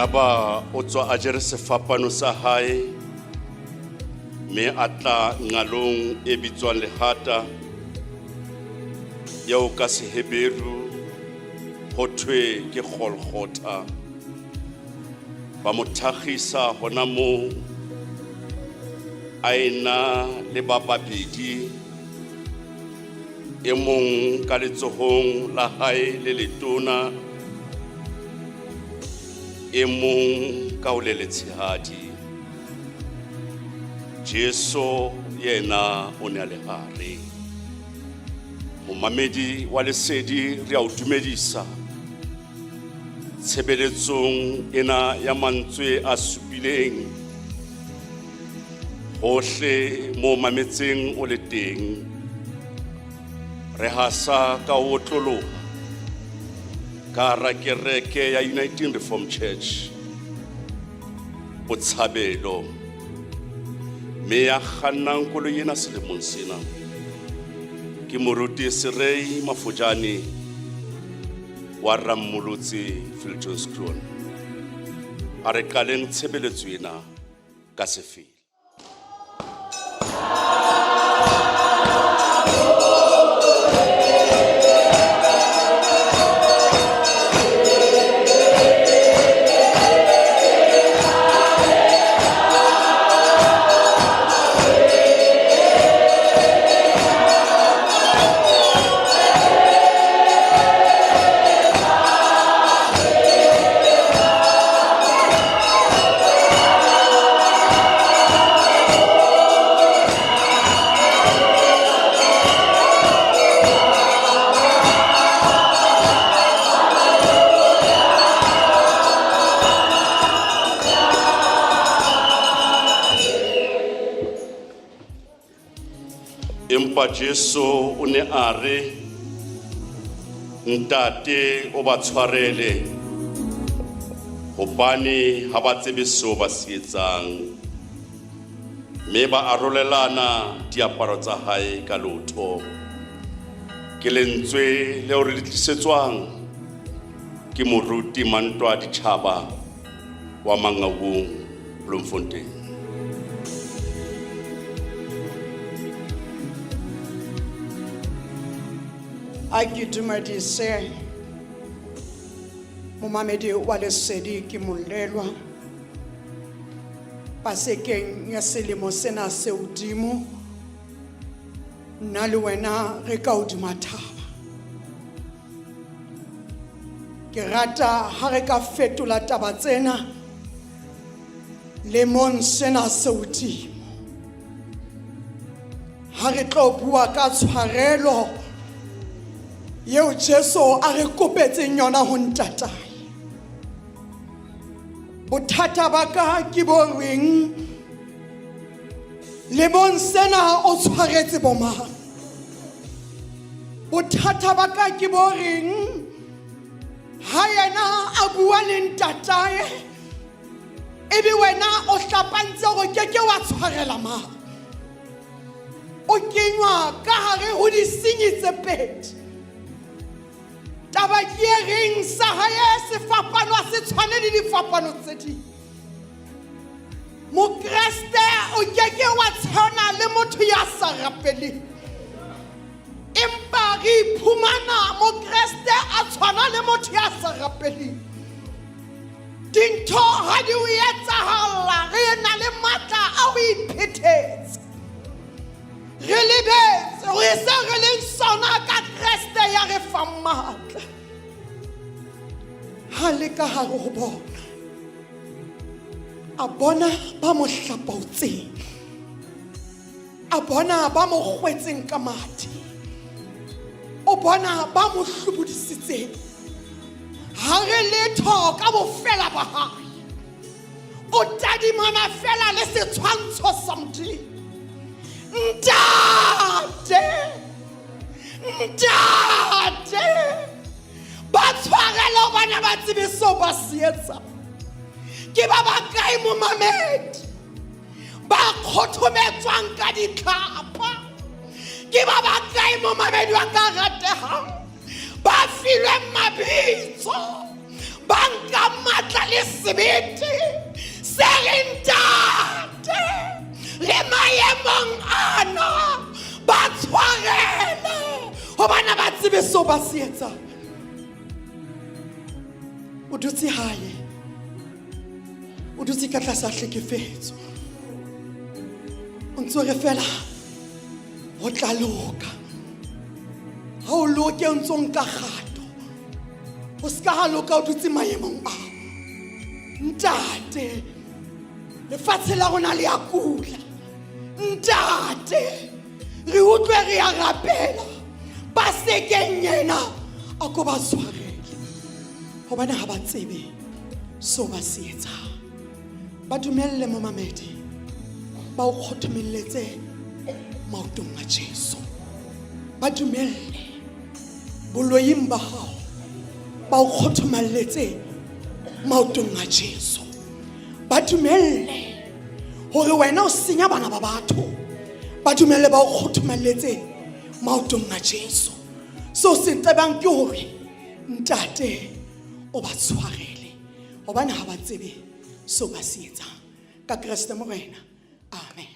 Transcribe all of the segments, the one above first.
Yaba o tswa a jere sefapano sa hae mme a tla nqalong e bitswang Lehata, eo ka Seheberu ho thwe ke Golgotha. Ba mo thakgisa hona moo, a ena le ba babedi, e mong ka letsohong la hae le letona, e mong ka ho le letshehadi. Jesu yena o ne a le hare. Momamedi wa Lesedi, re a o dumedisa tshebeletsong ena ya mantswe a supileng. Hohle mo mametseng o le teng, re hasa ka ho otloloha ka hara kereke ya Uniting Reformed Church Botshabelo, mme ya kgannang koloi ena selemong sena ke Moruti Serei Mafojane wa Rammolotse Viljoenskroon. A re qaleng tshebeletso ena ka sefela. Empa Jesu o ne a re, Ntate, o ba tshwarele, hobane ha ba tsebe seo ba se etsang. Mme ba arolelana diaparo tsa hae ka lotho. Ke lentswe leo re le tlisetswang ke moruti Mantwa Ditjhaba wa Mangaung, Bloemfontein. A ke dumedise momamedi wa Lesedi, ke Molelwa pasekeng ya selemo sena se hodimo. Nna le wena re ka hodima thaba. Ke rata ha re ka fetola taba tsena lemong sena se hodimo. Ha re tlo bua ka tshwarelo eo Jesu a re kopetseng yona ho Ntatae. Bothata ba ka ke bo reng lemong sena o tshwaretse bomang? Bothata ba ka ke bo reng ha yena a bua le Ntatae, ebe wena o hlapantse hore ke ke wa tshwarela mang? O kenywa ka hare ho disenyi tse pedi. Taba ke e reng sa hae sefapano ha se tshwane le difapano tse ding. Mokreste o ke ke wa tshwana le motho ya sa rapeleng, empa re iphumana Mokreste a tshwana le motho ya sa rapeleng. Dintho ha di o etsahalla, re na le matla a ho iphethetsa. Re lebetse re se re leng sona ka Kreste ya re fang matla. Ha le ka hare ho bona, a bona ba mo hlapaotseng, a bona ba mo kgwetseng ka madi, o bona ba mo hlobodisitseng. Ha re letho ka bofela ba hae, o tadimana fela le setshwantsho sa Modimo. Ntate, Ntate, ba tshwarele hobane ba tsebe seo ba se etsang. Ke ba bakae momamedi ba kgothometswang ka ditlhapa? Ke ba bakae momamedi wa ka ratehang ba filweng mabitso? Ba nka matla le sebete se re ntate le maemong ana ba tshwarele gobane ba tsebe seo ba se etsang. O dutse hae, o dutse ka tlasa tlhekefetso, o ntse o re fela ho tla loka. Ha o loke, o ntse o nka kgato, o se ka ha loka o dutse maemong ao. Ntate, lefatshe la rona le a kula. Ntate, re utlwe re a rapela, ba sekeng yena a ko ba tshwarele gobane ga ba tsebe seo ba se etsang. Ba dumelle momamedi ba o kgothomelletse maotong a Jesu. Ba dumelle boloying ba gago ba o kgothomalletse maotong a Jesu. Ba dumelle gore wena o senya bana ba batho, ba dumelle ba o kgothomalletse maotong a Jesu. Seo se tsebang ke gore ntate o ba tshwarele gobane ga ba tsebe seo ba se etsang. Ka Kreste Morena, amen.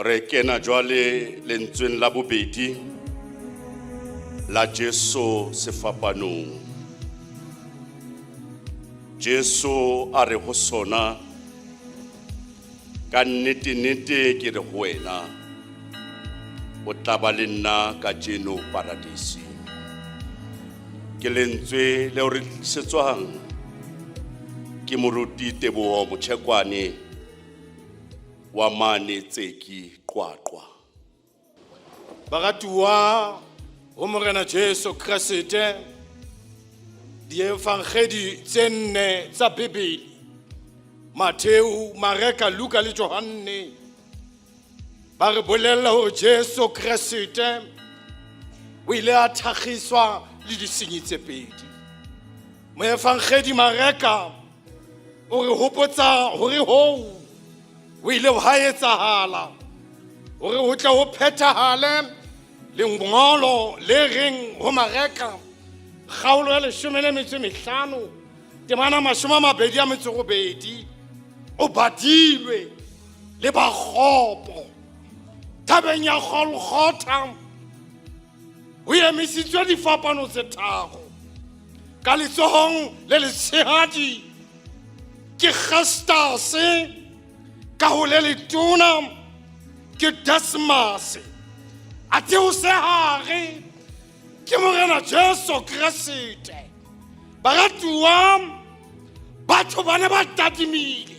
Re kena jwale lentsweng la bobedi la Jesu sefapanong. Jesu a re ho sona, ka nnete-nnete ke re ho wena, o tla ba le nna kajeno paradising. Ke lentswe leo re tlisetswang ke moruti Teboho Motjhekwane wa mane Tseki Qwaqwa. Baratuwa ho Morena Jesu Kreste, dievangedi tse nne tsa Bibele, Mattheu, Mareka, Luka le Johanne, ba re bolella hore Jesu Kreste o ile a thakgiswa le disenyi tse pedi. Moevangedi Mareka o re hopotsa hore hoo o ile ha etsahala hore ho tle ho phethahale lengolo le reng ho Mareka kgaolo ya 15 temana 28, o badilwe le bakgopo thabeng ya Golgotha. Ho emisitswe difapano tse tharo, ka letsohong le letshehadi ke Gestase, ka ho le letona ke Desmase, athe ho sehare ke Morena Jesu Kreste. Baratuwa, batho ba ne ba tadimile,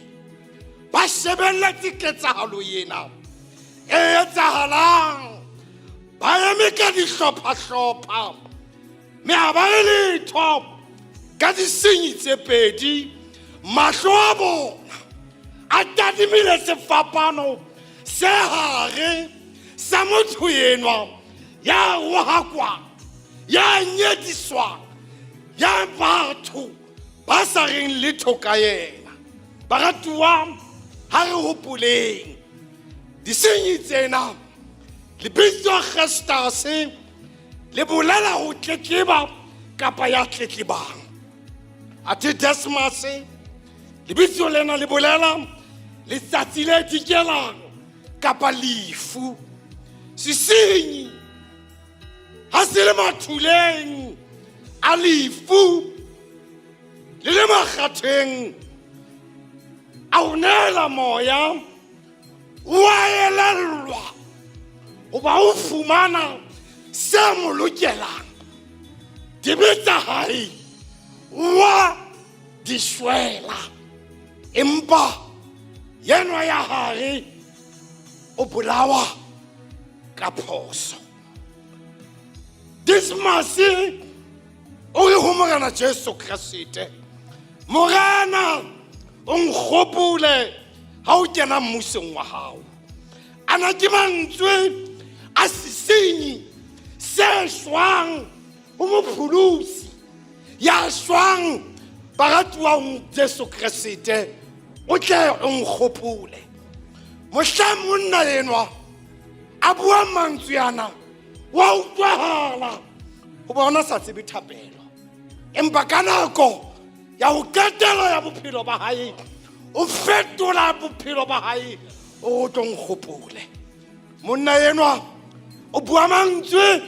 ba shebelletse ketsahalo ena e etsahalang, ba eme ka dihlopha-hlopha, mme ha ba re letho ka disenyi tse pedi. Mahlo a bona a tadimile sefapano se hare sa motho enwa ya rohakwang, ya nyediswang, ya batho ba sa reng letho ka yena. Baratuwa, ha re hopoleng disenyi tsena. Lebitso Gestase le bolela ho tletleba kapa ya tletlebang. Athe Desmase, lebitso lena le bolela letsatsi le dikelang kapa lefu. Sesenyi ha se le mathuleng a lefu le le makgatheng a o neela moya wa elellwa hoba o fumana se mo lokelang dibe tsa hae wa di shwela empa yenwa ya hare o bolawa ka phoso. Dismase o re ho Morena Jesu Kreste, Morena o nkgopole ha o kena mmusong wa hao. Ana ke mantswe a sesenyi se shwang ho mopholosi ya shwang baratuwang Jesu Kreste, o tle o nkgopole. Mohla monna enwa a bua mantswe ana wa utlwahala hoba ona sa tsebe thapelo, empa ka nako ya ho qetela ya bophelo ba hae o fetola bophelo ba hae o tlo nkgopole. Monna enwa o bua mantswe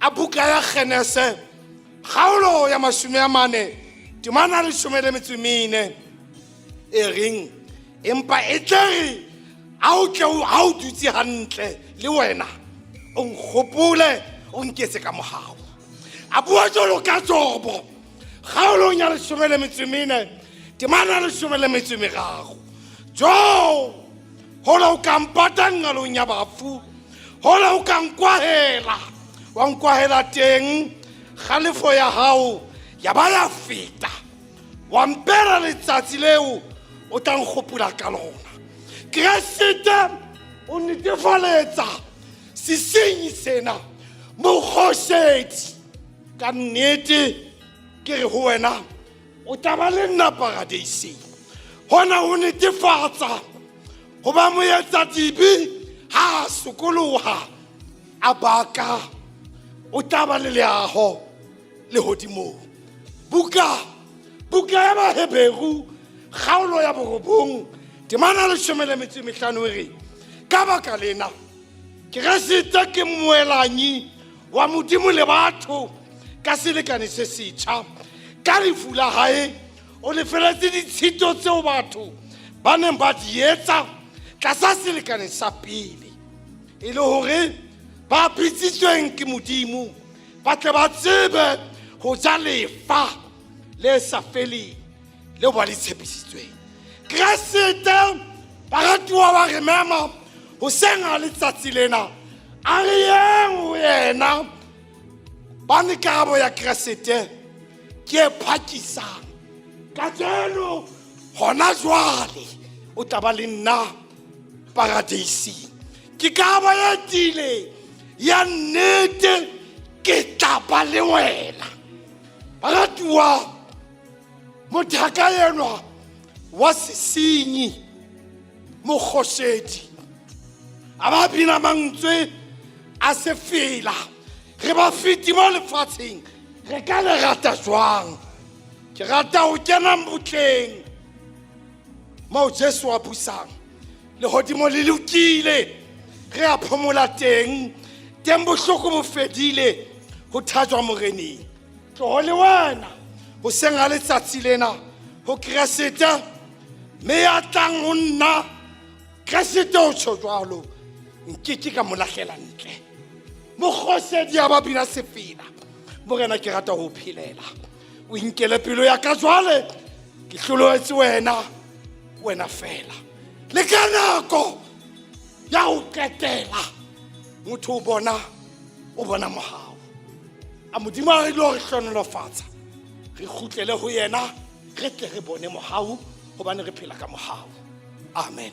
a buka ya Genese kgaolo ya 40 temana 14 e reng, empa e tle re ha o tle ha o dutse hantle le wena o nkgopole o nketse ka mohau. A bua jwalo ka Jobo kgaolong ya 14 temana 13. Jo hola o ka mpata nqalong ya bafu, hola o ka nkwahela wa nkwahela teng, kgalefo ya hao ya ba ya feta, wa mpera letsatsi leo o tla nkgopola ka lona. Kreste o netefaletsa sesenyi sena mokgošedi ka nnete ke re ho wena o tla ba le nna paradeiseng. Hona ho netefatsa hoba moetsa dibe ha a sokoloha a baka o tla ba le leaho lehodimong. Buka ya Baheberu kgaolo ya 9 temana 15 e re, ka baka lena Kreste ke moelanyi wa Modimo le batho ka selekane se setjha. Ka lefu la hae o lefeletse ditshito tseo batho ba neng ba di etsa tlasa selekane sa pele, e le hore ba bitsitsweng ke Modimo ba tle ba tsebe ho ja lefa le sa feleng leo ba le tshepisitsweng. Kreste baratuwa ba re mema hoseng ha letsatsi lena, a re yeng ho yena bane karabo ya Kreste ke e phakisang. Kajeno hona jwale o tla ba le nna paradeising. Ke karabo e tiileng ya nnete, ke tla ba le wena. Baratuwa, mothaka enwa wa sesenyi mokgošedi a ba bina mantswe a sefela, re ba feti mo lefatsheng re ka le rata jwang? Ke rata ho kena botleng moo Jesu a busang, lehodimo le lokile, re a phomola teng, teng bohloko bo fedile, ho thajwa moreneng. Tloho le wena hoseng ha letsatsi lena ho Kreste, mme ya tlang ho nna Kreste o tjho jwalo, nkeke ka mo lahlela ntle. Mokgosedi a ba bina sefela, Morena ke rata ho phelela, o inkele pelo ya ka jwale, ke hlolohetse wena, wena fela. Le ka nako ya ho qetela motho o bona mohau. A Modimo a re lo re hlonolofatsa, re kgutlele ho yena, re tle re bone mohau, hobane re phela ka mohau. Amen.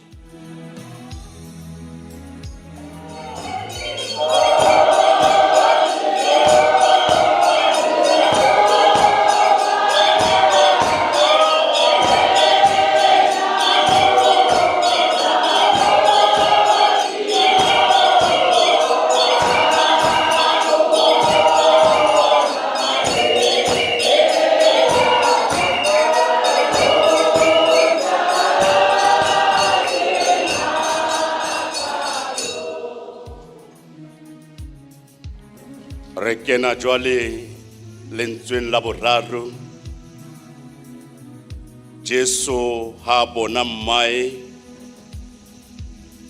Re kena jwale lentsweng la boraro. Jesu ha a bona mmae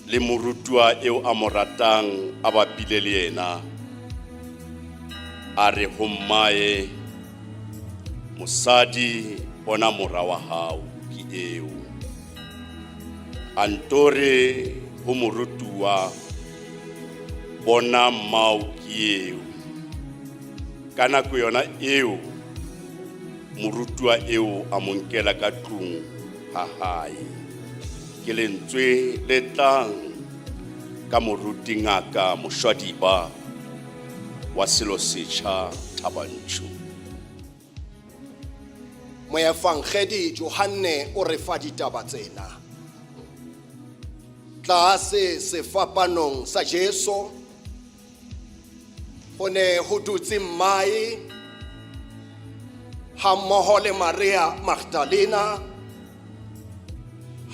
le morutuwa eo a mo ratang a bapile le yena, a re ho mmae, Mosadi, bona mora wa hao ke eo. A nto re ho morutuwa, Bona mmao ke eo. Ka nako yona eo, morutuwa eo a mo nkela ka tlung ha hae. Ke lentswe le tlang ka moruti Ngaka Moshwadiba wa Selosetjha Thabanchu. Moefangedi Johanne o re fa ditaba tsena. Tlase sefapanong sa Jesu ho ne ho dutse mmae hammoho le Maria Magdalena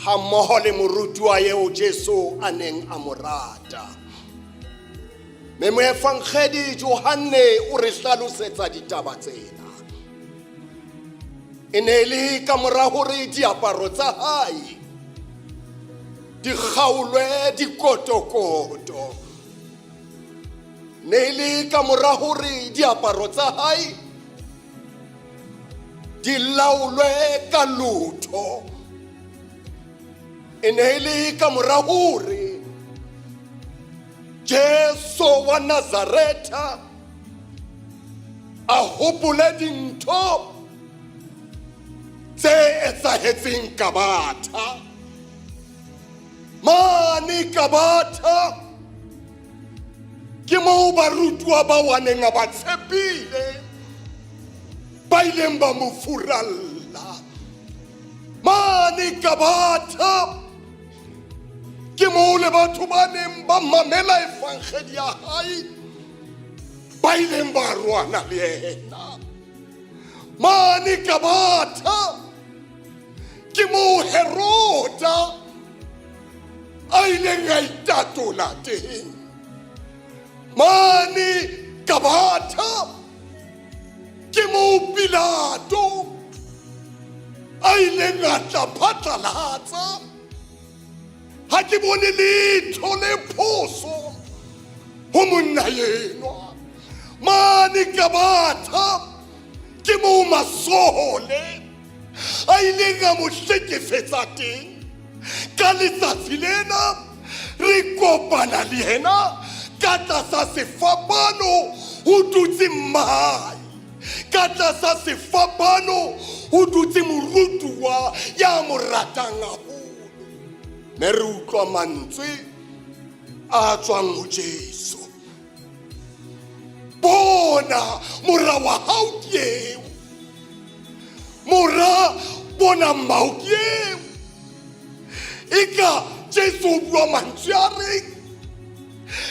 hammoho le morutuwa eo Jesu a neng a mo rata. Mme moefangedi Johanne o re hlalosetsa ditaba tsena. E ne e le ka mora hore diaparo tsa hae di kgaolwe dikotokoto. Ne e le ka mora hore diaparo tsa hae di laolwe ka lotho. E ne e le ka mora hore Jesu wa Nazaretha a hopole dintho tse etsahetseng Kabatha. Mane Kabatha ke moo barutuwa bao a neng a ba tshepile ba ileng ba mo furalla. Mane Kabatha ke moo le batho ba neng ba mamela efangedi ya hae ba ileng ba roana le yena. Mane Kabatha ke moo Heroda a ileng a itatola teng. Mane Kabatha ke moo Pilato a ileng a tla phatlalatsa ha ke bone letho le phoso ho monna enwa. Mane Kabatha ke moo masole a ileng a mo hlekefetsa teng. Ka letsatsi lena re kopana le yena ka tlasa sefapano ho dutse mmae, ka tlasa sefapano ho dutse morutuwa ya mo ratang haholo. Mme re utlwa mantswe a tswang ho Jesu, bona mora wa hao ke eo, mora bona mmao ke eo. Eka Jesu o bua mantswe a reng,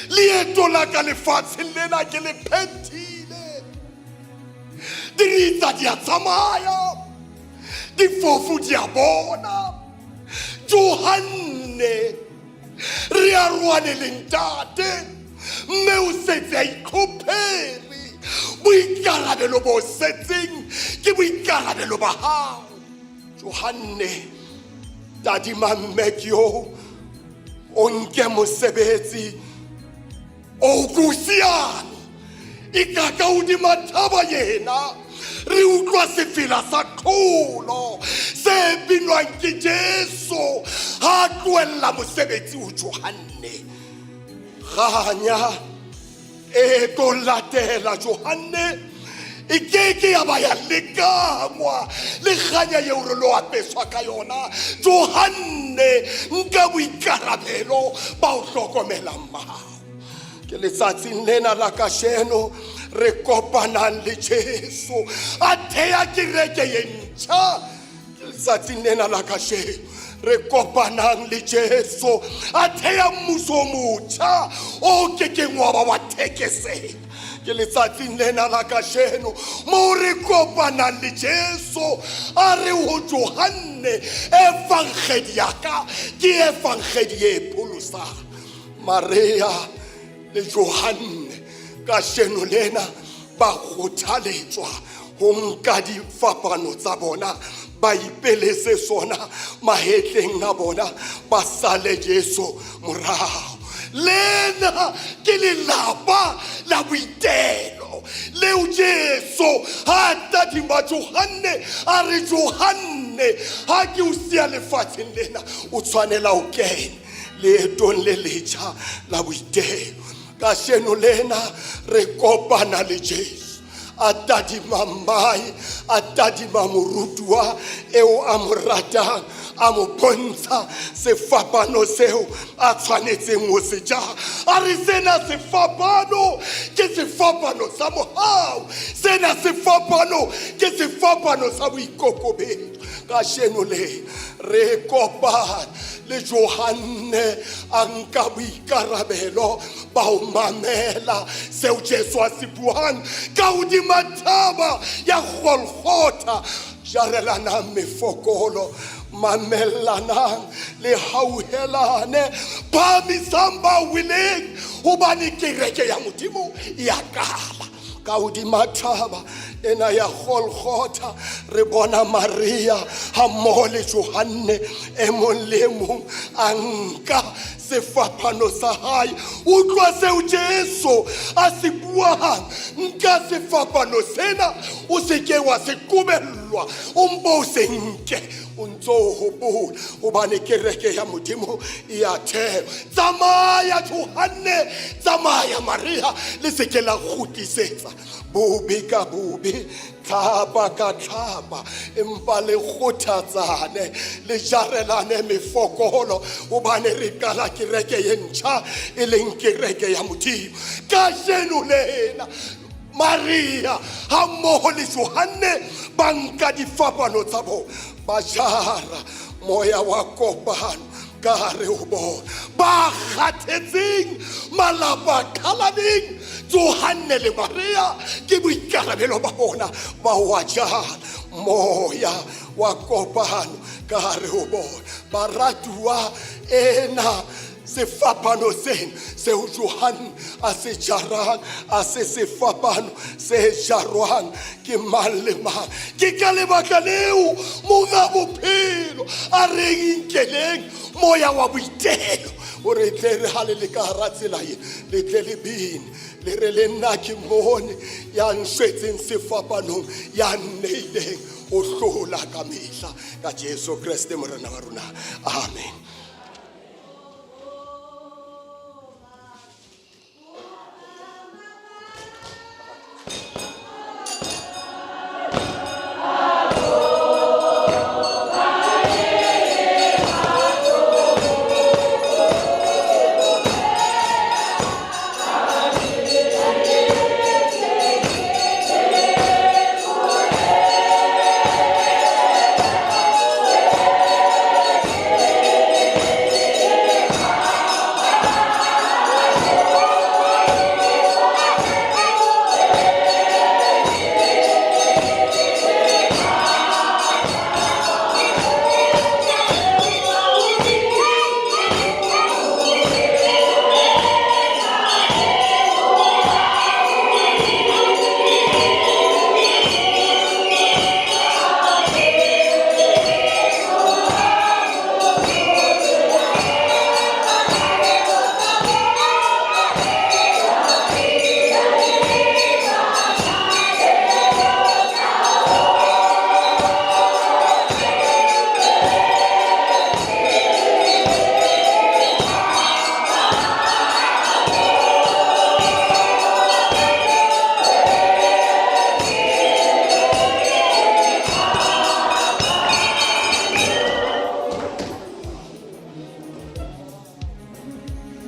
leeto la ka lefatsheng lena ke le phethile, diritsa di a tsamaya, difofu di a bona. Johanne re aroane le ntate, mme o setse a itlhophere. Boikarabelo bo setseng ke boikarabelo ba hao. Johanne, tadima mme ke yo, o nke mosebetsi o ko siame. E ka ka hodima thaba yena re utlwa sefela sa tlholo se binwang ke Jesu ha a tlohella mosebetsi ho Johanne. Kganya e tlo latela Johanne e ke ke ya ba ya lekangwa le kganya eo re lo apeswa ka yona. Johanne, nka boikarabelo ba ho hlokomela mmao. Ke letsatsing lena la kasheno re kopanang le Jesu a thea kereke ye ntjha. Ke letsatsing lena la kasheno re kopanang le Jesu a thea mmuso o motjha o kekeng wa ba wa thekesela. Ke letsatsing lena la kasheno moo re kopanang le Jesu a re ho Johanne, evangedi ya ka ke evangedi e pholosang. Maria le Johanne Kasheno lena ba kgothaletswa ho nka difapano tsa bona, ba ipelese sona mahetleng a bona, ba sale Jesu morao. Lena ke lelapa la boitelo leo Jesu ha a tadima Johanne a re, Johanne, ha ke o siya lefatsheng lena, o tshwanela ho kena leetong le letjha la boitelo. Kasheno lena re kopana le Jesu a tadima mmae, a tadima morutuwa eo a mo ratang, a mo bontsha sefapano seo a tshwanetseng ho se ja. A re, sena sefapano ke sefapano sa mohau, sena sefapano ke sefapano sa boikokobetso. Kasheno le re kopana le Johanne a nka boikarabelo ba ho mamela seo Jesu a se buang ka hodima thaba ya Golgotha. Jarelanang mefokolo, mamellanang, le hauhelane, phahamisang ba weleng, hobane kereke ya Modimo e a qala. Ka hodima thaba ena ya Golgotha re bona Maria ha mmoho le Johanne, e mong le e mong a nka sefapano sa hae. Utlwa seo Jesu a se buang: nka sefapano sena, o se ke wa se qobellwa, o mpo o se nke o ntso o hopola hobane kereke ya Modimo e a thewa. Tsamaya Johanne, tsamaya Maria, le se ke la kgutlisetsa bobe ka bobe, tlhapa ka tlhapa, empa le kgothatsane, le jarelane mefokolo, hobane re qala kereke ye ntjha, e leng kereke ya Modimo. Kajeno lena Maria ha mmoho le Johanne ba nka difapano tsa bona, ba jara moya wa kopano ka hare ho bona. Ba kgathetseng, malapa a qhalaneng, Johanne le Maria ke boikarabelo ba bona ba wa jara moya wa kopano ka hare ho bona. Baratuwa, ena sefapano sena seo Johanne a se jarang, a se sefapano se jarwang ke mang le mang. Ke ka lebaka leo monga bophelo a reng, nkeleng moya wa boitelo, hore tle re ha le le ka hara tsela ye, le tle le bine, le re, le nna ke mone ya nshwetseng sefapanong, ya nneileng ho hlola ka mehla, ka Jesu Kreste Morena wa rona. Amen.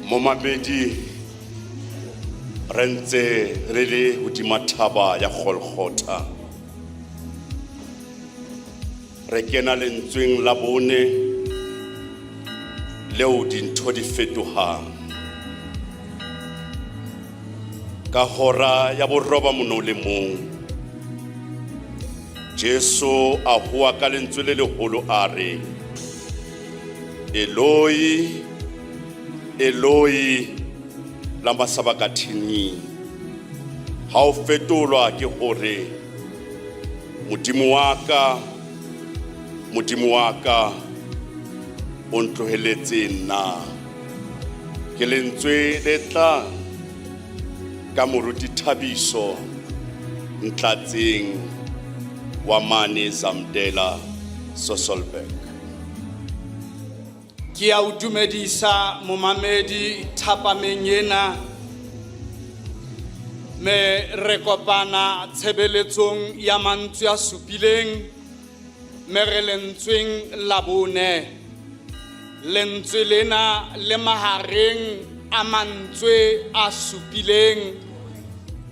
Momamedi, re ntse re le hodima thaba ya Golgotha, re kena lentsweng la bone leo dintho di fetohang. Ka hora ya boroba mono le mong, Jesu a hoa ka lentswe le leholo a re, Eloi, Eloi, lama sabakathini? Ha o fetolwa ke hore Modimo wa ka, Modimo wa ka, o ntloheletseng na? Ke lentswe le tlang ka moruti Thabiso Ntlatseng wa mane Zamdela Sasolburg. Ke a o dumedisa momamedi thapameng ena me re kopana tshebeletsong ya mantswe a supileng me re lentsweng la bone. Lentswe lena le mahareng a mantswe a supileng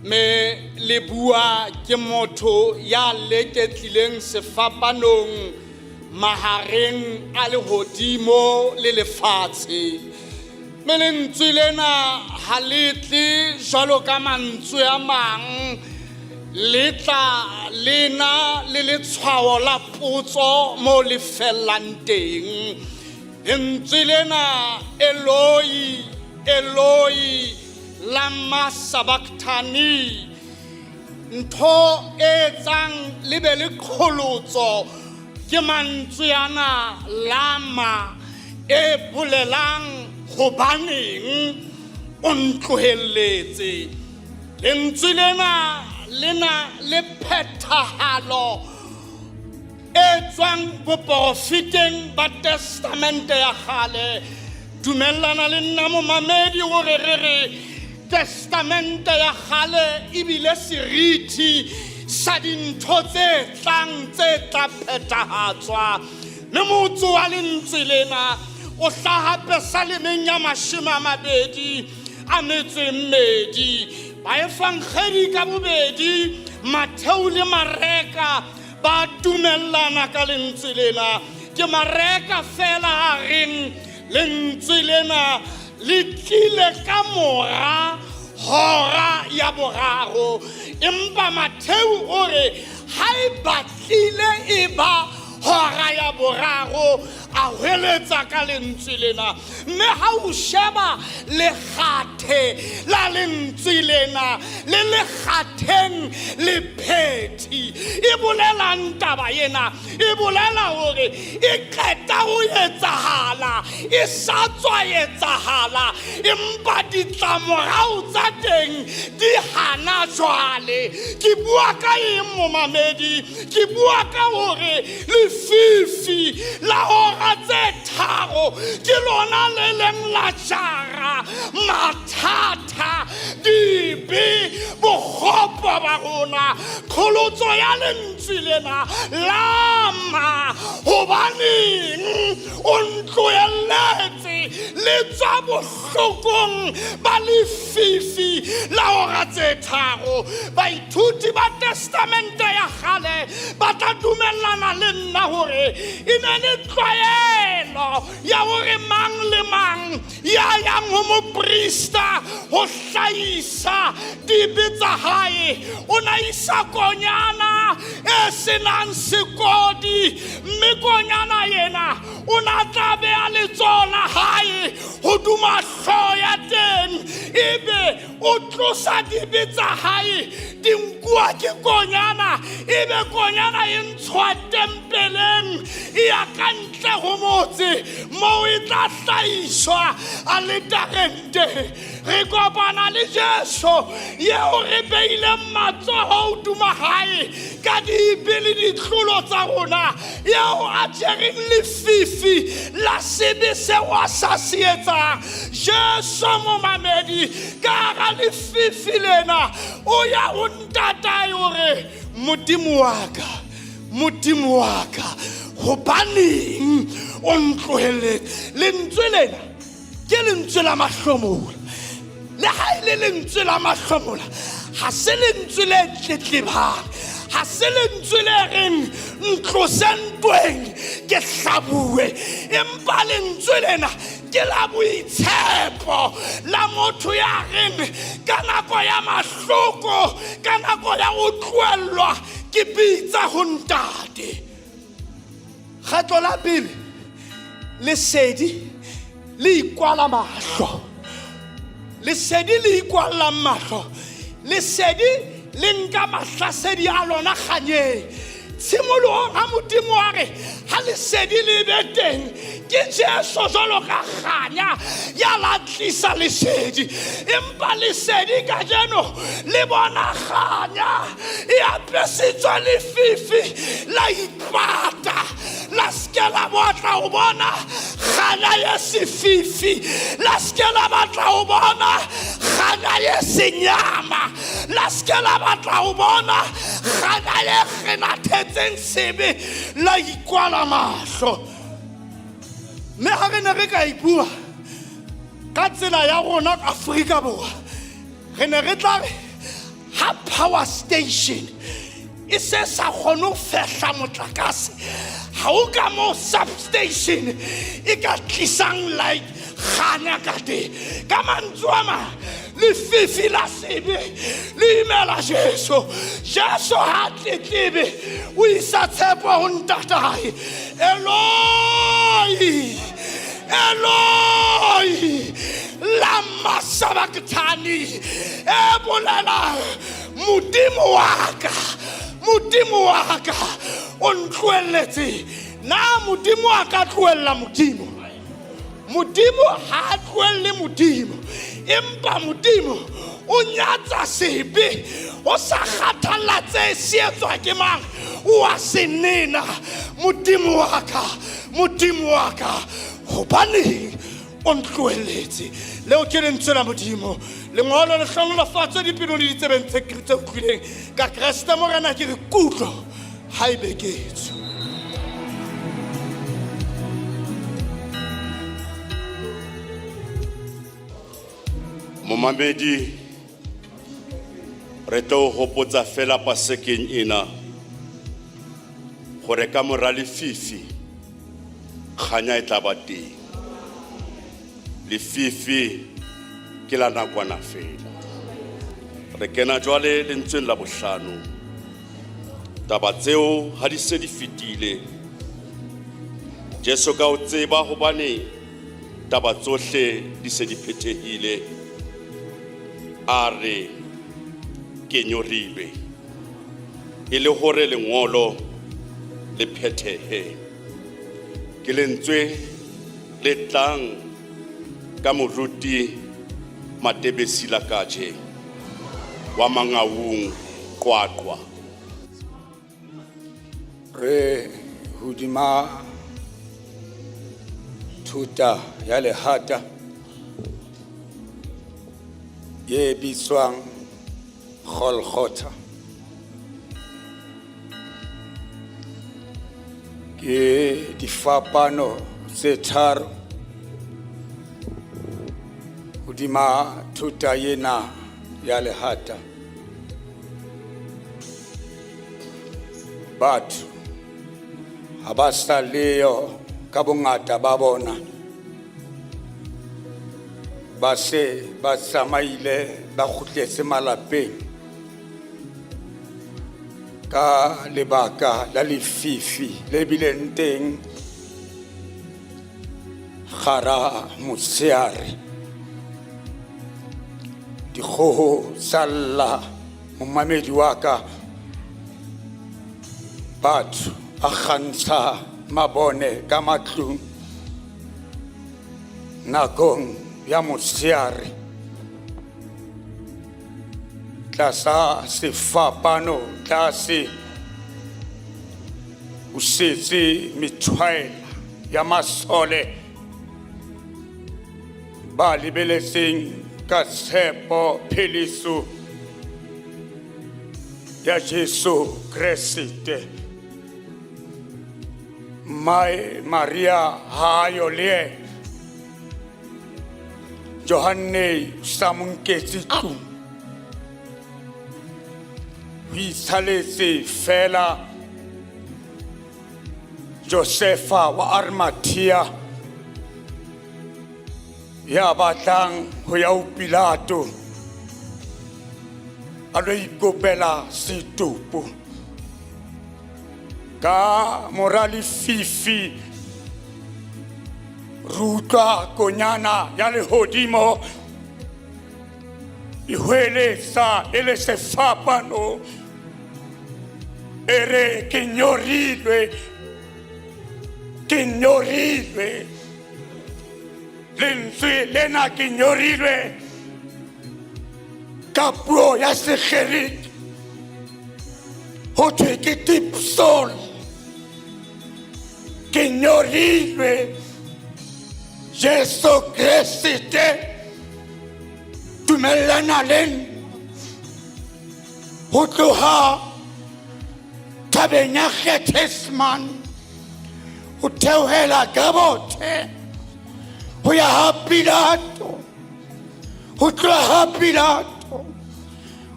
me le bua ke motho ya leketlileng sefapanong mahareng a lehodimo le lefatshe. Me lentswe lena ha le tle jwalo ka mantswe a mang, le tla le na le letshwao la potso mo le fellang teng. Lentswe lena Eloi, Eloi, lama sabachthani, ntho e etsang le be le qholotso ke mantswe ana lama e bolelang hobaneng o ntlohelletse. Lentswe lena le na le phethahalo e tswang boporofeteng ba Testamente ya Kgale. Dumellana le nna momamedi hore re re Testamente ya Kgale ebile seriti sa dintho tse tlang tse tla phethahatswa. Mme motso wa lentswe lena o hlaha Pesalemeng ya 22. Baefangedi ka bobedi, Matheu le Mareka, ba dumellana ka lentswe lena. Ke Mareka fela a reng lentswe lena le tlile ka mora hora ya boraro, empa Matheu o re ha e batlile e ba hora ya boraro a hweletsa ka lentswe lena. Mme ha o sheba lekgathe la lentswe lena le lekgatheng le phethi, e bolelang taba ena? E bolela hore e qeta ho etsahala, e sa tswa etsahala, empa ditlamorao tsa teng di hana jwale. Ke bua ka eng momamedi? Ke bua ka hore lefifi la hora tse tharo ke lona le leng la jara mathata, dibe, bokgopo ba rona. Qholotso ya lentswe lena lama hobaneng o ntlohelletse le tswa bohlokong ba lefifi la hora tse tharo. Baithuti ba Testamente ya Kgale ba tla dumellana le nna hore e ne le tlwaelo ya hore mang le mang ya yang ho moprista ho hlahisa dibe tsa hae o na isa konyana e senang sekodi, mme konyana yena o na tla beha letsoho la hae hoduma hlooho ya teng, ebe o tlosa dibe tsa hae di nkuwa ke konyana, ebe konyana e ntshwa tempeleng e ya ka ntle ho motse moo e tla hlahiswa aletareng teng. Re kopana le Jesu eo re beileng matsoho hodima hae ka dibe le ditlolo tsa rona, eo a jereng lefifi la sebe seo a sa se etsang. Jesu momamedi, ka hara lefifi lena o ya ho ntatae o re, Modimo wa ka, Modimo wa ka, hobaneng o ntlohelletse? Lentswe lena ke lentswe la mahlomola. Le ha e le lentswe la mahlomola, ha se lentswe le tletlebang, ha se lentswe le reng ntlose ntweng ke hlabuwe, empa lentswe lena ke la boitshepo la motho ya reng ka nako ya mahloko, ka nako ya ho tlohellwa, ke bitsa ho ntate. Kgetlo la pele lesedi le ikwala mahlo, lesedi le ikwallang mahlo Lesedi le nka mahlasedi a lona kganyeng. Tshimolohong ha Modimo a re ha lesedi le be teng, ke Jesu jwalo ka kganya ya la tlisa lesedi. Empa lesedi kajeno le bona kganya e apesitswe lefifi, la ipata, la se ke la batla ho bona kganya ye sefifi, la se ke la batla ho bona kganya ye senyama, la se ke la batla ho bona kganya ye kgenathetseng sebe, la ikwala mahlo. Mme ha re ne re ka e bua ka tsela ya rona Afrika Borwa, re ne re tla re ha power station e se sa kgone ho fehla motlakase, ha o ka moo substation e ka tlisang light kganya ka teng. Ka mantswe a mang, lefifi la sebe le imela Jesu. Jesu ha tletlebe, o isa tshepo ho ntatae. Eloi, Eloi, lama sabachthani, e bolela Modimo wa ka, Modimo wa ka, o ntlohelletse. Na Modimo a ka tlohella Modimo? Modimo ha a tlohelle Modimo, empa Modimo o nyatsa sebe, o sa kgathallatse se etswa ke mang, o a se nena. Modimo wa ka, Modimo wa ka, hobaneng o ntlohelletse? Leo ke lentswe la Modimo. Lengolo le hlohonolofatswe dipelong le ditsebeng tse tse utlwileng ka Kreste Morena. Ke re kutlo ha e beketswe. Momamedi, re tlo hopotsa fela pasekeng ena gore ka mora lefifi kganya e tla ba teng. Lefifi ke la nakwana fela. Re kena jwale lentsweng la bohlano. Taba tseo ha di se di fetile, Jesu ka o tseba hobane taba tsohle di se di phethehile, a re ke nyorilwe, e le hore lengolo le phethehe. Ke lentswe le tlang ka moruti Matebesi Lakaje wa Mangaung, Qwaqwa. Re hodima thuta ya lehata ye bitswang Golgotha. Ke difapano tse tharo hodima thuta ena ya lehata. Batho ha ba sa leyo ka bongata ba bona, ba se ba tsamaile ba kgutletse malapeng ka lebaka la lefifi le bileng teng gara motshehare. Dikgoho tsa lla, momamedi wa ka, batho ba kgantsha mabone ka matlung nakong ya motshehare tlasa sefapano tlase o setse methwaela ya masole ba lebeletseng ka tshepo pheliso ya Jesu Kreste. Mmae Maria ha a yo le yena. Johanne o sa mo nketse tlung. Ho itshaletse fela Josefa wa Arimathea ya batlang ho ya ho Pilato a lo ikopela setopo. Ka mora lefifi re utlwa konyana ya lehodimo. E hweletsa e le sefapano e re ke nyorilwe ke nyorilwe lentswe lena ke nyorilwe ka puo ya segerike ho thwe ke tipsol ke nyorilwe jesu kreste dumellana le nna ho tloha thabeng ya Gethsemane ho theohela Gabothe ho ya ha Pilato ho tloha ha Pilato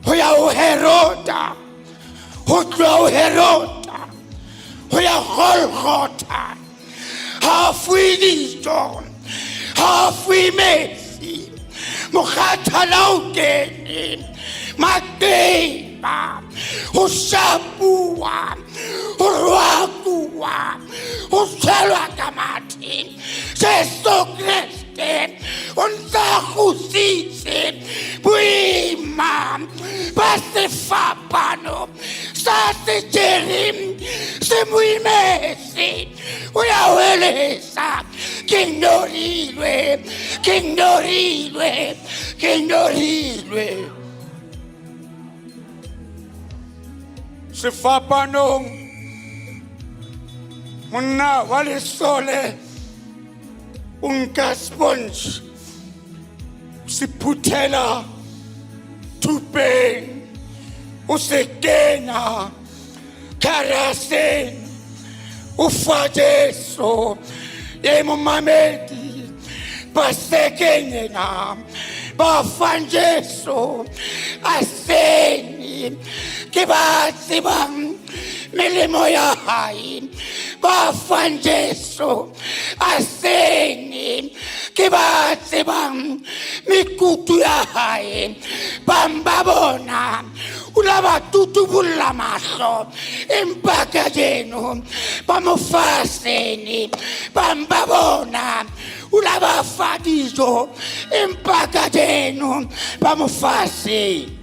ho ya ho Heroda ho tloha ho Heroda ho ya Golgotha ha a fuwe dijo ha a fuwe metsi mokgathala o kene maqeba ho shapuwa ho roakuwa ho tshwelwa ka mathe jesu kreste o ntse a kgusitse boima ba sefapano sa se jereng se mo imetse o ya hwelesa ke nyorilwe ke nyorilwe ke nyorilwe sefapanong monna wa lesole o nka sponge se phuthela thupeng o se kenya karaseng o fa Jesu e momamedi pasekeng ena ba fang Jesu a sene ke ba tsebang melemo ya hae ba fang Jesu a sene ke ba tsebang mekutu ya hae bang ba bona o la ba tutubolla mahlo empa kajeno ba mo fa sene bang ba bona o la ba fa dijo empa kajeno ba mo fa sene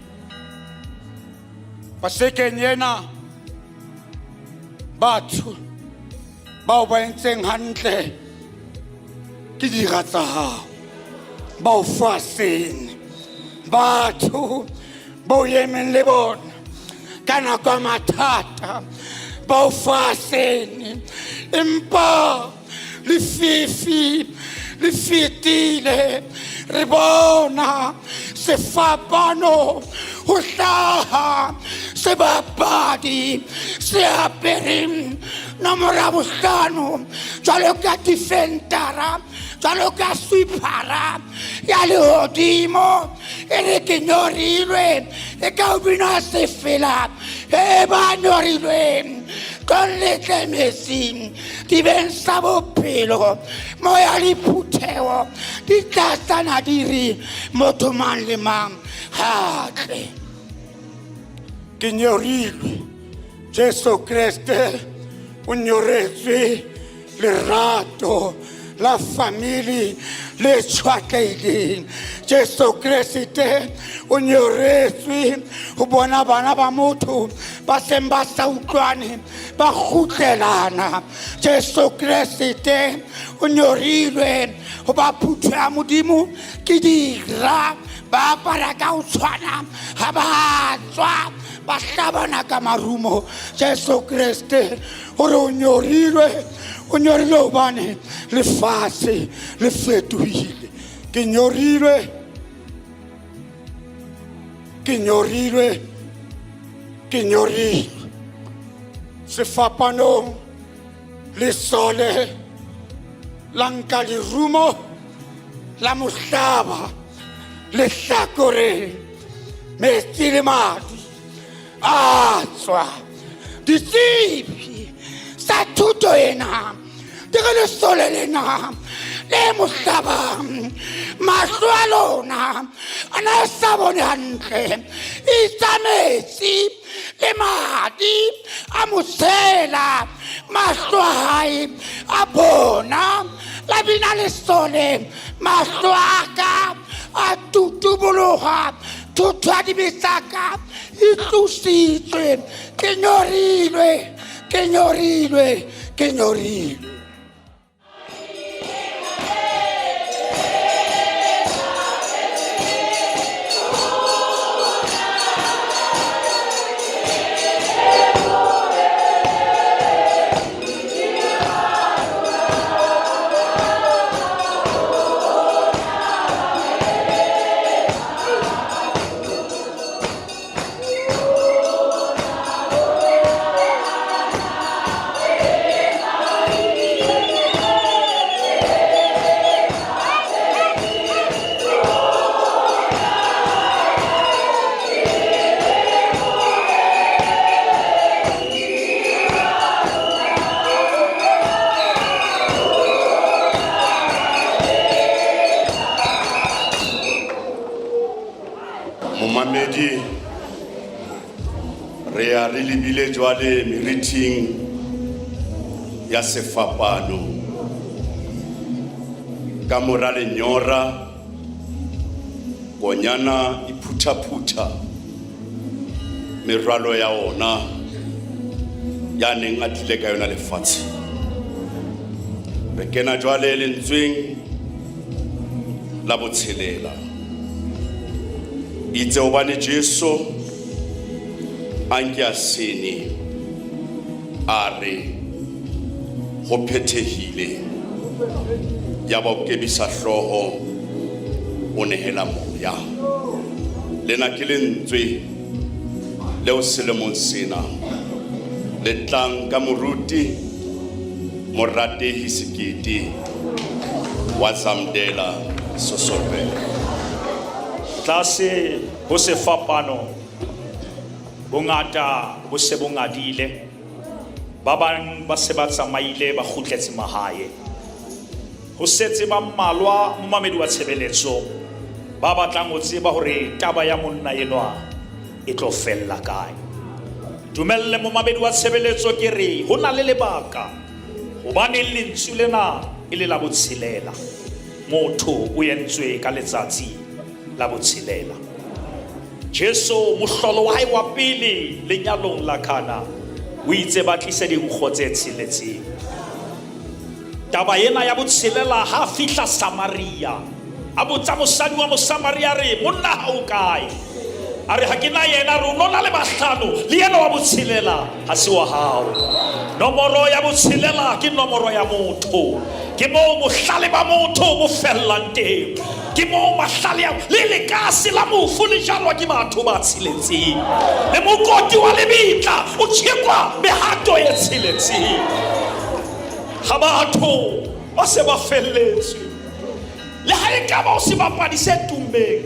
pasekeng ena batho bao ba entseng hantle ke dira tsa hao ba o fa sene batho ba o emeng le bona ka nako ya mathata ba o fa sene empa lefifi le fetile re bona sefapano ho hlaha sebapadi se apereng nomoro ya bohlano jwalo ka difentara jwalo ka swiphara ya lehodimo e re ke nyorilwe e ka o bina sefela e ba nyorilweng tlong le tle metsing dibeng sa bophelo moya le phutheo di tlatsana di re motho mang le mang ha tle ke nyorilwe jesu kreste o nyoretswe lerato la famili le tshwatlehileng jesu kreste o nyoretswe ho bona bana ba motho ba seng ba sa utlwane ba kgutlelana jesu kreste o nyorilwe ho ba phutho ya modimo ke dira ba apara ka ho tshwana ha ba tswa ba hlabana ka marumo jesu kreste o re o nyorilwe o nyorilwe hobane lefatshe le fetohile ke nyorilwe ke nyorilwe ke nyorilwe sefapanong lesole la nka lerumo la mohlaba lehlakoreng metsi le madi a tswa ditsebi sa thuto ena di re lesole lena le mohlabang mahlo a lona a na sa bone hantle itsa metsi le madi a mosela mahlo a hae a bona la bina lesole mahlo a ka a tutubologa. Thotho ya dibe tsa ka e tlositswe. Ke nyorilwe, ke nyorilwe, ke nyorilwe. Momamedi, re ya re lebile jwale meriting ya sefapano. Ka mora lenyora, konyana e phuthaphutha merwalo ya ona ya neng a tlile ka yona lefatshe. Re kena jwale lentsweng la botshelela. Itse hobane Jesu a nke a sene, a re ho phethehile, ya ba o kebisa hlooho, o nehela moya. Lena ke lentswe leo selemong sena le tlang ka moruti Moratehi Sekete wa Zamdela Sasolburg. Tlase ho sefapano, bongata bo se bo ngadile, ba bang ba se ba tsamaile ba kgutletse mahae. Ho setse ba mmalwa momamedi wa tshebeletso ba batlang ho tseba hore taba ya monna enwa e tlo fella kae. Dumelle momamedi wa tshebeletso ke re ho na le lebaka hobaneng lentswe lena e le la botshelela. Motho o entswe ka letsatsi la botshelela. Jesu mohlolo wa hae wa pele lenyalong la Kana o itse ba tlise dinkgo tse tsheletseng. Taba ena ya botshelela ha a fihla Samaria, a botsa mosadi wa Mosamaria a re, monna ha o kae? A re, ha ke na yena. A re, o no na le bahlano, le yena wa botshelela ha se wa hao. Nomoro ya botshelela ke nomoro ya motho. Ke moo bohlale ba motho bo fellang teng. Ke moo mahlale a le lekase la mofu le jalwa ke batho ba tsheletseng. Le mokoti wa lebitla o tjhekwa mehato e tsheletseng. Ha batho ba se ba felletswe, le ha e ka ba o sebapadi se tummeng,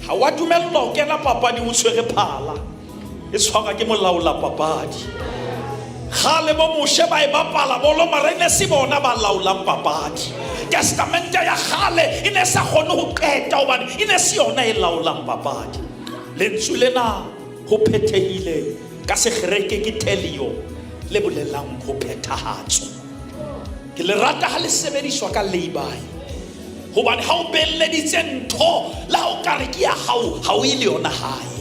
ha wa dumellwa ho kena papading o tshwere phala e tshwarwa ke molaola papadi. Kgale bo Moshe ba e bapala bolo, mara e ne se bona ba laolang papadi. Testamente ya kgale e ne sa kgone ho qeta hobane e ne se yona e laolang papadi. Lentswe lena ho phethehile ka Segereke ke telio, le bolelang ho phethahatso. Ke le rata ha le sebediswa ka lay-by, hobane ha o belleditse ntho le ha o ka re ke ya hao, ha o e le yona hae.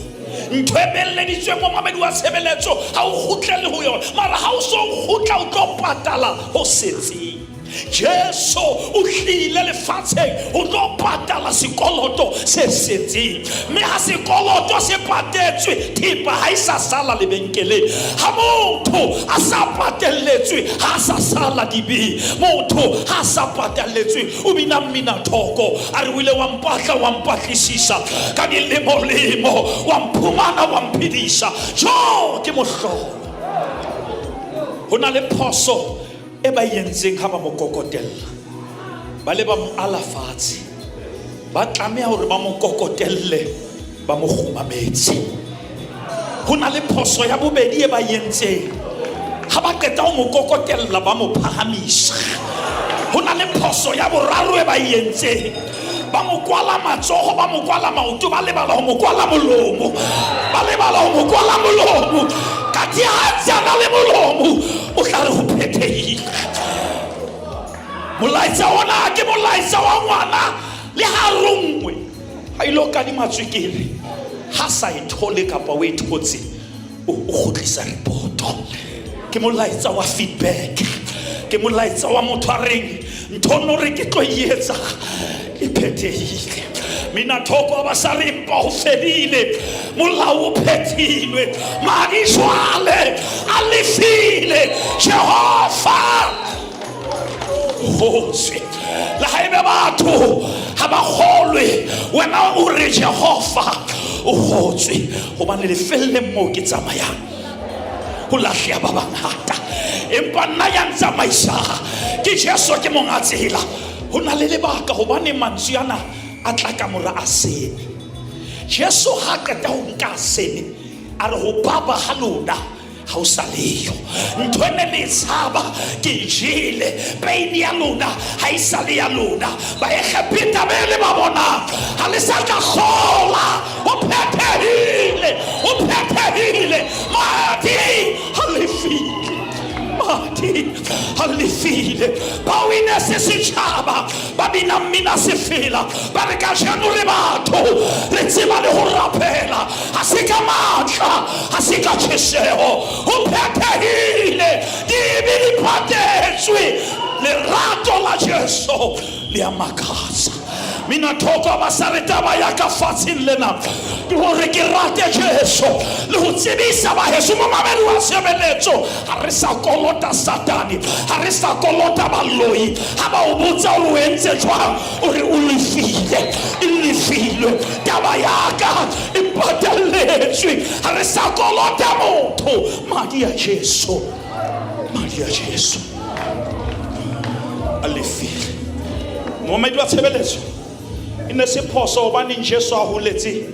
Ntho e belleditsweng momamedi wa tshebeletso ha o kgutlele ho yona, mara ha o so kgutla o tlo patala ho setseng. Jesu o tlile lefatsheng ho tlo patala sekoloto se setseng, mme ha sekoloto se patetswe, thepa ha e sa sala lebenkeleng. Ha motho a sa patelletswe, ha a sa sala dibeng. Motho ha a sa patalletswe, o bina mmina thoko, a re o ile wa mpatla, wa mpatlisisa ka dilemolemo, wa mphumana, wa mphedisa. Jo, ke mohlolo. Ho na le phoso e ba e entseng ha ba mo kokotella, ba le ba mo ala fatshe, ba tlameha hore ba mo kokotelle, ba mo kgumametse. Ho na le phoso ya bobedi e ba e entseng ha ba qeta ho mo kokotella, ba mo phahamisa. Ho na le phoso ya boraro e ba e entseng, ba mo kwala matsoho, ba mo kwala maoto, ba lebala ho mo kwala molomo, ba lebala ho mo kwala molomo. Kathe ha ntse a na le molomo, o tla re ho phethehile. Molaetsa ona ke molaetsa wa ngwana le ha ronngwe ha ile o kadima tswekere. Ha sa e thole kapa o e thotse, o kgutlisa repoto. Ke molaetsa wa feedback, ke molaetsa wa motho a reng ntho no re ke tlo e etsa e phethehile. Mina thoko ba sa re empa ho fedile, molao o phethilwe, madi jwale a lefile. Jehova hotswe le ha ebe batho ha ba kgolwe, wena o re Jehova o hotswe, hobane lefelleng moo ke tsamayang ho lahleha ba bangata, empa nna ya ntsamaisa ke Jesu, ke monga tsela. Ho na le lebaka hobane mantswe ana a tla ka mora a sene. Jesu ha qeta ho nka sene, a re ho baba ha lona ha o sa leyo, ntho e ne le e tshaba ke e jele, peini ya lona ha e sa le ya lona. Baegepeta be le ba bonang ha le sa tla kgola, o phethehile, o phethehile. Madi ha lefile, madi ha lefile. Ba wine se setjhaba ba bina mmina sefela, ba re kajeno re batho re tseba le ho rapela, ha se ka matla, ha se ka tjheseho, ho phethehile, dibe di patetswe. Lerato la Jesu le a makatsa. Mina thoko ba sa re taba ya ka fatsheng lena ke hore ke rate Jesu le ho tsebisa ba heso momamedi wa tshebeletso. Ha re sa kolota Satane, ha re sa kolota baloi, ha ba o botsa o lo entse jwang, o re o lefile, e lefilwe, taba ya ka e patalletswe. Ha re sa kolota motho, madi a Jesu, madi a Jesu a lefile. Momamedi wa tshebeletso, e ne se phoso hobaneng Jesu a holetse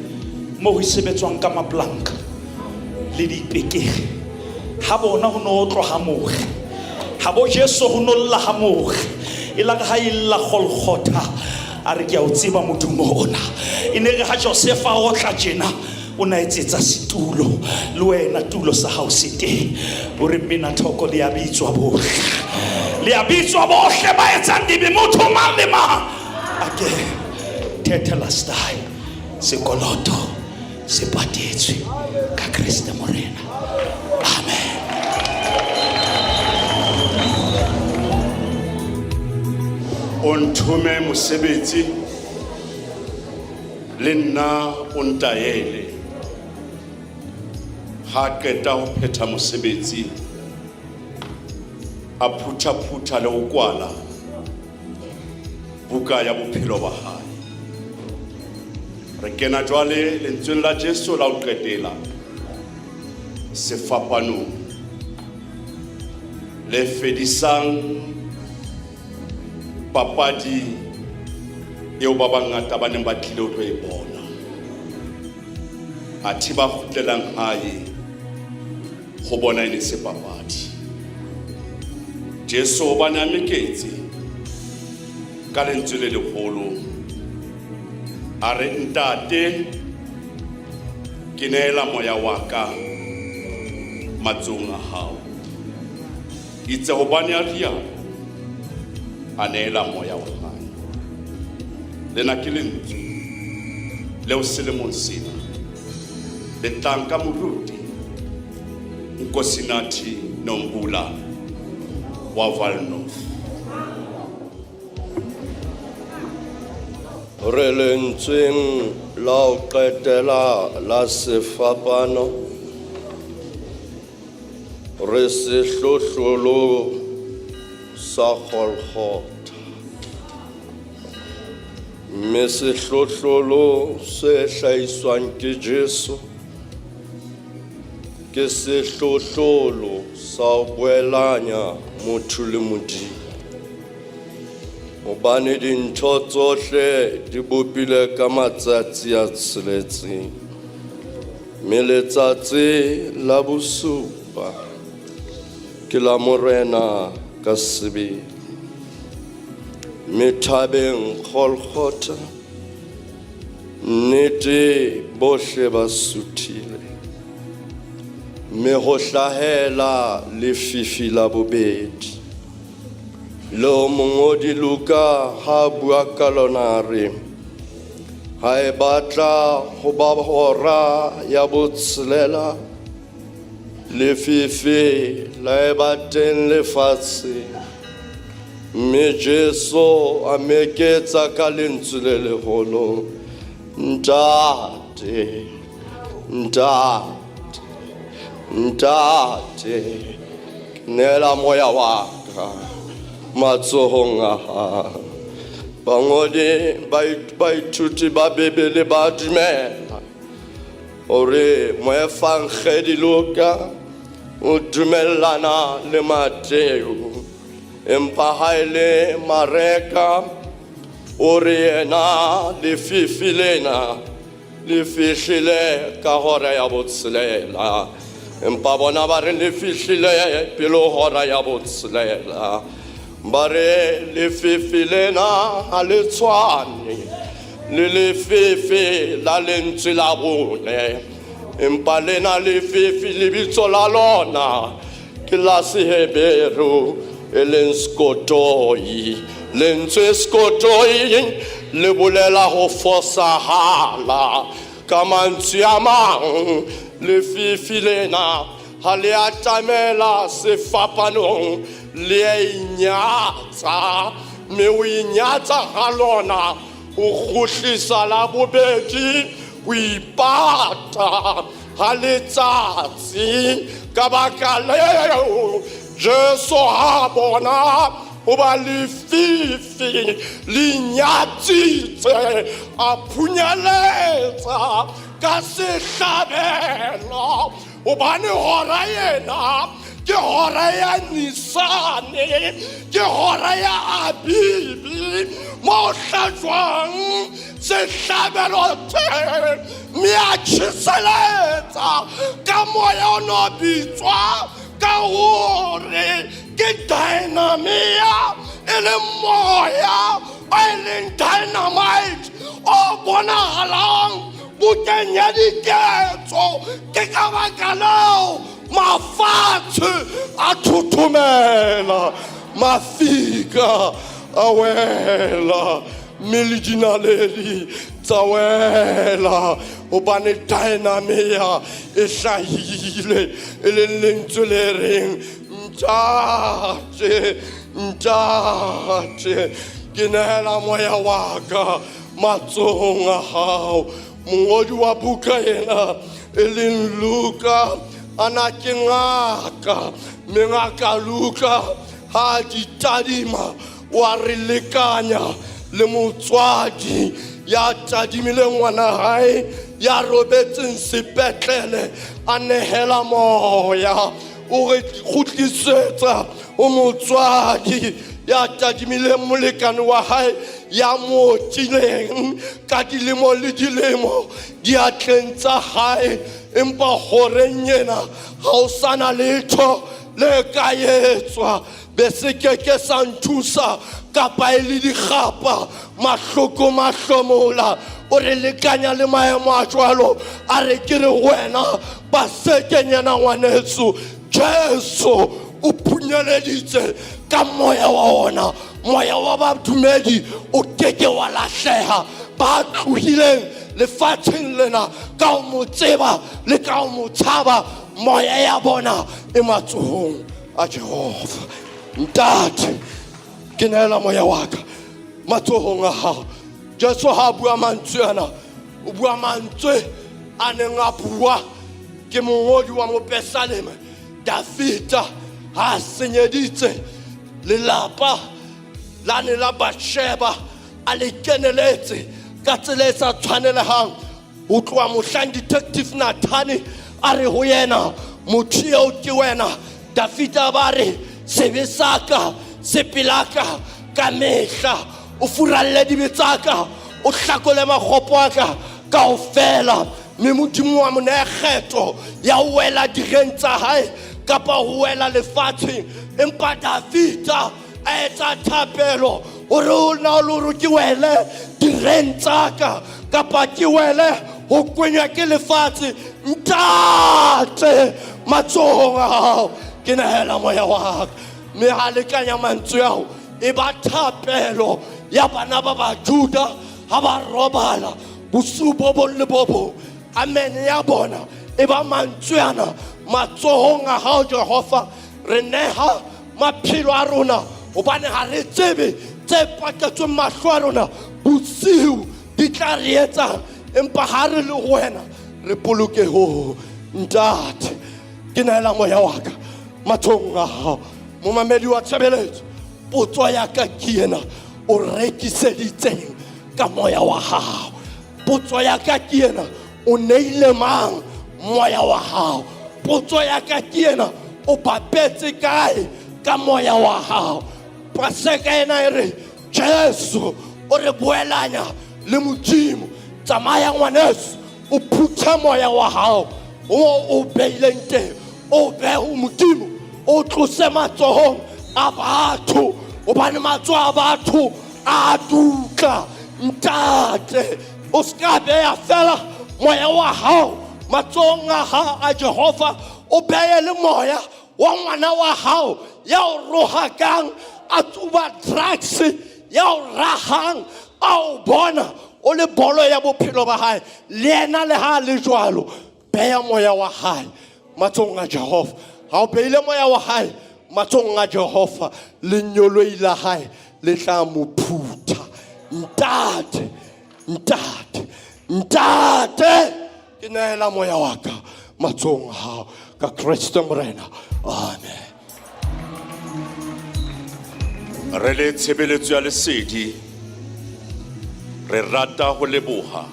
moo ho sebetswang ka mapolanka le dipekere. Ha bona ho no otlwa ha moge, ha bo Jesu ho no lla ha moge, e la re ha e lla Golgotha, a re ke a o tseba modumo ona. E ne re ha Josefa a otla tjena, o na etsetsa setulo, le wena tulo sa hao se teng. O re mmina thoko le a bitswa bohle, le a bitswa bohle ba etsang dibe, motho mang le mang a ke tetelestai, sekoloto se patetswe ka Kreste Morena. Amen. O nthome mosebetsi le nna o ntaele. Ha qeta ho phetha mosebetsi, a phutha-phutha le ho kwala buka ya bophelo ba hae. Re kena jwale lentsweng la Jesu la ho qetela sefapanong, le fedisang papadi eo ba bangata ba neng ba tlile ho tlo e bona. Athe ba kgutlelang hae ho bona e ne se papadi. Jesu hobane a meketse ka lentswe le leholo, a re, Ntate, ke neela moya wa ka matsohong a hao. Itse hobane a rialo, a neela moya wa hae. Lena ke lentswe leo selemong sena le tlang ka moruti Nkosinathi Nombula wa Vaal North. Re lentsweng la ho qetela la sefapano, re sehlohlolo sa Golgotha. Mme sehlohlolo se hlahiswang ke Jesu ke sehlohlolo sa ho boelanya motho le Modimo. Hobane dintho tsohle di bopile ka matsatsi a tsheletseng, mme letsatsi la bosupa ke la Morena ka sebele. Mme thabeng Golgotha, nnete bohle ba suthile, mme ho hlahela lefifi la bobedi. Leo mongodi Luka ha a bua ka lona a re, Ha e batla ho ba hora ya botshelela, lefifi la eba teng lefatsheng. Mme Jesu a meketsa ka lentswe le leholo, Ntate, Ntate, Ntate, ke neela moya wa ka matsohong a hao. Bangodi baithuti ba Bibele ba dumela hore moefangedi Luka o dumellana le Mateo, empa ha e le Mareka o re yena lefifi lena le fihlile ka hora ya botshelela, empa bona ba re le fihlile pele ho hora ya botshelela. Ba re lefifi lena ha le tshwane le lefifi la lentswe la bone, empa lena lefifi lebitso la lona ke la Seheberu e leng skotoi. Lentswe skotoi le bolela ho fosahala. Ka mantswe a mang, lefifi lena ha le atamela sefapanong le a inyatsa, mme o inyatsa ha lona ho kgutlisa la bobedi ho ipata ha letsatsi. Ka baka leo Jesu ha bona hoba lefifi le inyatsitse, a phunyeletsa ka sehlabelo, hobane hora ena ke hora ya Nisane, ke hora ya Abibi, mo hlajwang sehlabelo teng, mme a tjheseletsa ka moya o no bitswa ka hore ke dynamia, e leng moya o e leng dynamite o bonahalang bukeng ya Diketso. Ke ka baka leo mafatshe a thothomela, mafika a wela, mme le dinaledi tsa wela, hobane dynamia e hlahile, e leng lentswe le reng, Ntate, Ntate, ke nehela moya wa ka matsohong a hao. Mongodi wa buka ena e leng Luka, ana ke ngaka, mme ngaka Luka ha a di tadima wa re lekanya le motswadi ya tadimileng ngwana hae ya robetseng sepetlele a nehela moya. O re kgutlisetsa o motswadi ya tadimileng molekane wa hae ya mo otileng ka dilemo le dilemo diatleng tsa hae, empa horeng ena ha o sana letho le ka etswa, be se ke ke sa nthusa kapa e le dikgapa mahloko mahlomola. O re lekanya le maemo a jwalo, a re ke re ho wena basekenyana ngwaneso, Jesu o phunyeleditse ka moya wa ona. Moya wa badumedi o keke wa lahleha. Ba tlohileng lefatsheng lena ka ho mo tseba le ka ho mo tshaba, moya ya bona e matsohong a Jehova. Ntate, ke neela moya wa ka matsohong a hao. Jesu ha a bua mantswe ana, o bua mantswe a neng a bua ke mongodi wa mopesaleme Dafita ha a senyeditse lelapa la ne la Bathsheba, a le keneletse ka tsela e sa tshwanelehang. Ho tloha mohlang Detective Nathane a re ho yena, motho eo ke wena, Dafita ba re, sebe sa ka se pela ka ka mehla, o furalle dibe tsa ka, o hlakole makgopo a ka kaofela. Mme Modimo wa mo neha kgetho ya ho wela direng tsa hae kapa ho wela lefatsheng, empa Dafita a etsa thapelo hore o na o le hore ke wele direng tsa ka kapa ke wele ho kwenywa ke lefatshe, Ntate, matsohong a hao ke nehela moya wa ka. Mme ha lekanya mantswe ao, e ba thapelo ya bana ba Bajuda ha ba robala. Bosiu bo bong le bo bong, amen ya bona e ba mantswe ana matsohong a hao Jehova. Re neha maphelo a rona hobane ha re tsebe tse paketsweng mahlo a rona bosiu di tla re etsang, empa ha re le ho wena re polokehong. Ntate, ke neela moya wa ka mathong a hao. Momamedi wa tshebeletso, potso ya ka ke ena: o rekiseditseng ka moya wa hao? Potso ya ka ke ena: o neile mang moya wa hao? Potso ya ka ke ena: o bapetse kae ka moya wa hao? Paseka ena e re Jesu o re boelanya le Modimo. Tsamaya ngwaneso, o phuthe moya wa hao o o beileng teng, o behe ho Modimo, o tlose matsohong a batho, hobane matsoho a batho a dutla. Ntate, o se ka beya fela moya wa hao matsohong a hao a Jehova, o beye le moya wa ngwana wa hao ya o rohakang a tsuba drugs, ya o rahang a o bona o le bolo ya bophelo ba hae. Le yena le ha le jwalo, beya moya wa hae matsohong a Jehova. Ha o beile moya wa hae matsohong a Jehova, lenyoloi la hae le tla mo phutha. Ntate, ntate, ntate, ke neela moya wa ka matsohong a hao ka Kreste Morena. Amen. Re le tshebeletso ya lesedi re rata ho leboha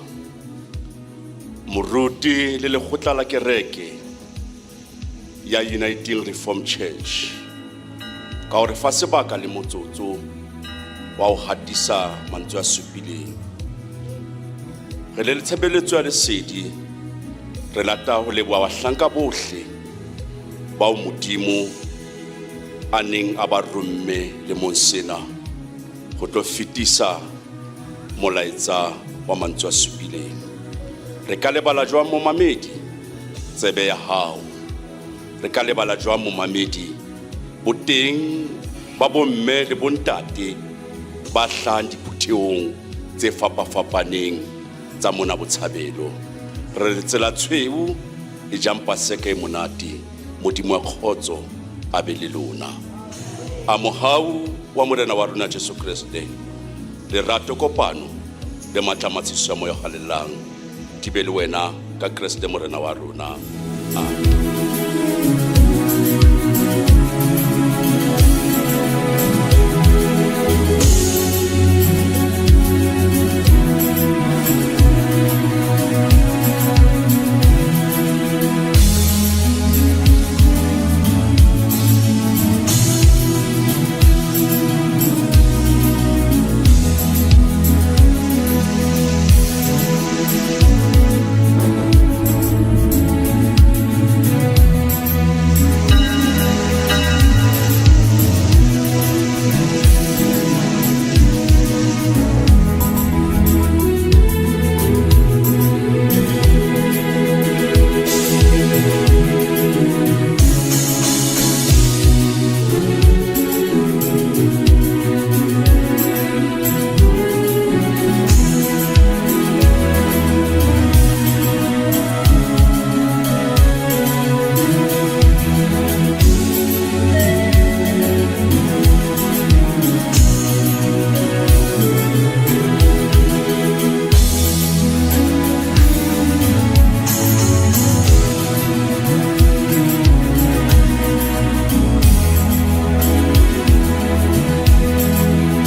moruti le lekgotla la kereke ya Uniting Reformed Church ka hore fa sebaka le motsotso wa ho hatisa mantswe a supileng. Re le tshebeletso ya lesedi re lata ho leboha bahlanka bohle bao Modimo a neng a ba romme lemong sena ho tlo fetisa molaetsa wa mantswe a supileng. Re ka lebala jwang momamedi tsebe ya hao? Re ka lebala jwang momamedi boteng ba bomme le bontate ba hlahang diphuthehong tse fapafapaneng tsa mona Botshabelo? Re re tsela tshweu e jang Paseka e monate. Modimo wa kgotso a be le lona. A mohau wa Morena wa rona Jesu Kreste, lerato, kopano le matla a matshiso ya Moya o Halalelang di be le wena ka Kreste Morena wa rona. Amen.